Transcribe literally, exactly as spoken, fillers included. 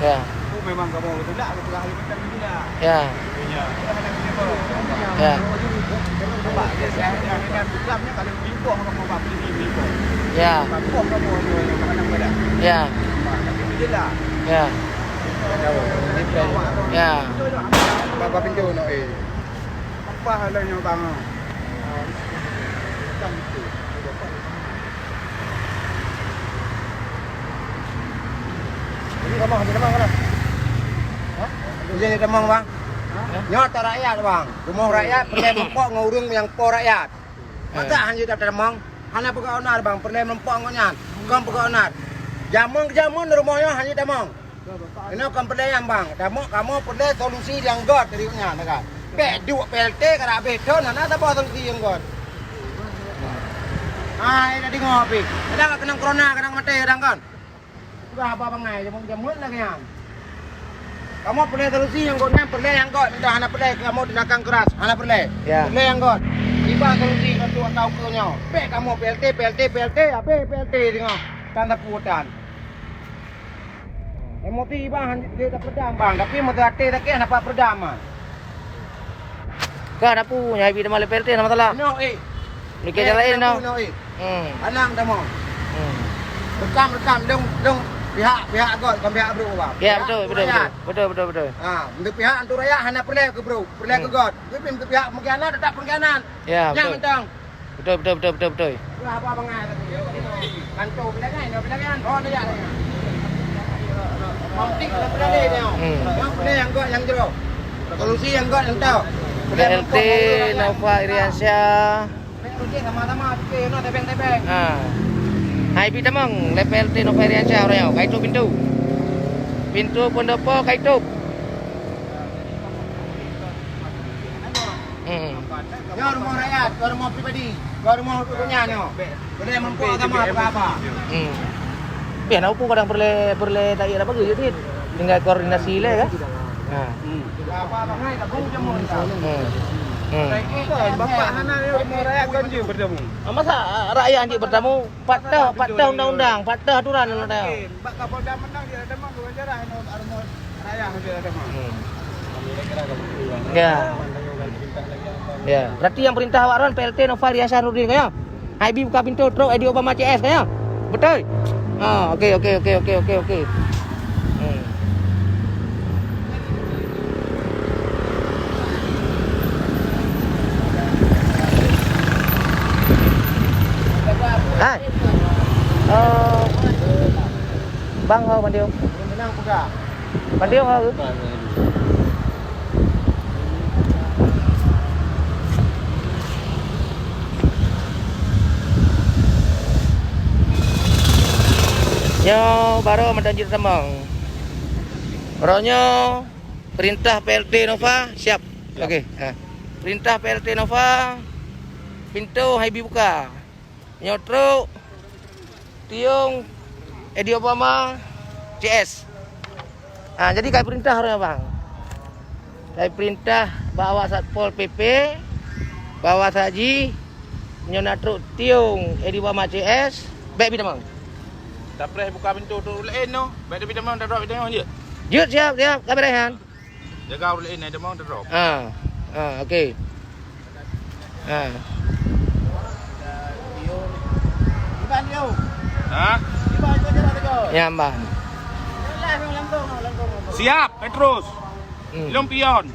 Ya. Itu memang kamoe geupeugah lé bintang gila. Ya. Ya. Ya. Nampak, ya, saya, saya, saya, saya, saya, saya, saya, saya, saya, saya, Ya. Ya. Ya. Ya. Bak pintu no, eh. Apa hal nyoe, bang? Ini kamoe, ini kamoe, kan? Hah? Ini kamoe, bang. Hah? Nyoe ata rakyat, bang. Rumoh rakyat, peureulèe meurumpok ngon ureueng nyang po rakyat. Masa Eh. hana jeuet tatamong? Hana peugah onar, bang, peureulèe meurumpok ngon nyan. Kon peugah onar. Jameun-jameun rumoh nyoe hana jeuet tamong. Inoe kon peureulèe nyan, bang. Tamong kamoe peureulèe solusi nyang göt dari nyan, kan. Bèk duek P L T ka abéh thon, hana saboh solusi nyang göt. Ah, ina deungö pih. Kadang keunong corona, kadang maté, kadang kan. Bah haba bangai, jameun-jameun lagèe nyan. Kamoe peureulèe solusi nyang göt nyan, peureulèe nyang göt, minta hana peureulèe kamoe tindakan keras, hana peureulèe. Ya. Peureulèe nyang göt. Tiba solusi untuk atau keu nyoe. Bèk kamoe P L T, P L T, P L T, abéh P L T deungö. Tan sapeue tan. Emosi bang, han jeuet tapeudam bang, tapi meusaté sakét hana pat peudam, ah. Ka na pu, nyang Habib teuma lé P L T na masalah. Inoe, eh. Mikir jalan lain dah. Inoe, eh. Hmm. Anang teuma. Hmm. Rekam, rekam, dong, dong pihak, pihak göt, kon pihak brôk, bang. Ya, betul, betul, betul. Betul, betul, betul. Ha, untuk pihak untuk rakyat hana peureulèe keu brôk, peureulèe keu göt. Tapi untuk pihak pengkhianat tetap pengkhianat. Ya, betul. Nyang tang. Betul, betul, betul, betul, betul. Wah, apa bangai tadi? Kantor bilangan, bilangan. Oh, dia. Mangtik dan beralih dia. Hmm. Yang peureulèe nyang göt nyang jroh. Solusi nyang göt nyang tau. P L T Nova Iriansyah. Sama-sama, okey, no, tebeng-tebeng. Ha. Hai, bi tamong, lé P L T Nova Iriansyah, orang nyoe. Kai tup pintu. Pintu pun depo, kai tup. Hmm. Nyoe rumoh rakyat, kon rumoh pribadi, kon rumoh ureueng nyan nyoe. Boleh mampu sama apa-apa. Hmm. Tapi hana upu kadang peureulèe, peureulèe tak iya apa ke, Yudit. Tinggal koordinasi lé kan. Ha. Hmm. Apa bangai tak bung jamun tak. Hmm. Hmm. Bapak hana rumoh rakyat kon jeuet bertemu. Ah, masa rakyat jeuet bertemu? Patah, patah undang-undang, patah aturan undang-undang. Bak Kapolda menang dia ada mang wawancara anu armo raya dia ada mang. Hmm. Ya. Ya, berarti yang perintah awak ron P L T Nova Iriansyah Nurdin kan ya? Hai bi buka pintu trok Edi Obama C S kan ya? Betul? Ah, okey, okey, okey, okey, okey, okey. Hmm. Hai. Oh. Bang, ho, Bang Dio. Bang Dio, ho. Nyoe baroe mantong jeuet tamong. Baroe nyoe perintah P L T Nova siap. Siap. Okey, ha. Perintah P L T Nova, pintu hai bi buka. Nyoe trok, tiong, Edi Obama, C S. Ha, jadi kai perintah ureueng abang. Kai perintah bak awak Satpol P P, bahwa saji nyoe na trok tiong Edi Obama C S, bèk bi tamong. Tapreh buka pintu trok laén noh, bèk bi tamong, tatrok bi tamong jeuet. Jeuet siap, siap, ka beureh nyan. Jaga ureueng laén, eh, demam terdrop. Ah, ah, okey. Ah. Ha? Ya, Mbah. Siap, Petrus. Hmm. Ilong pion.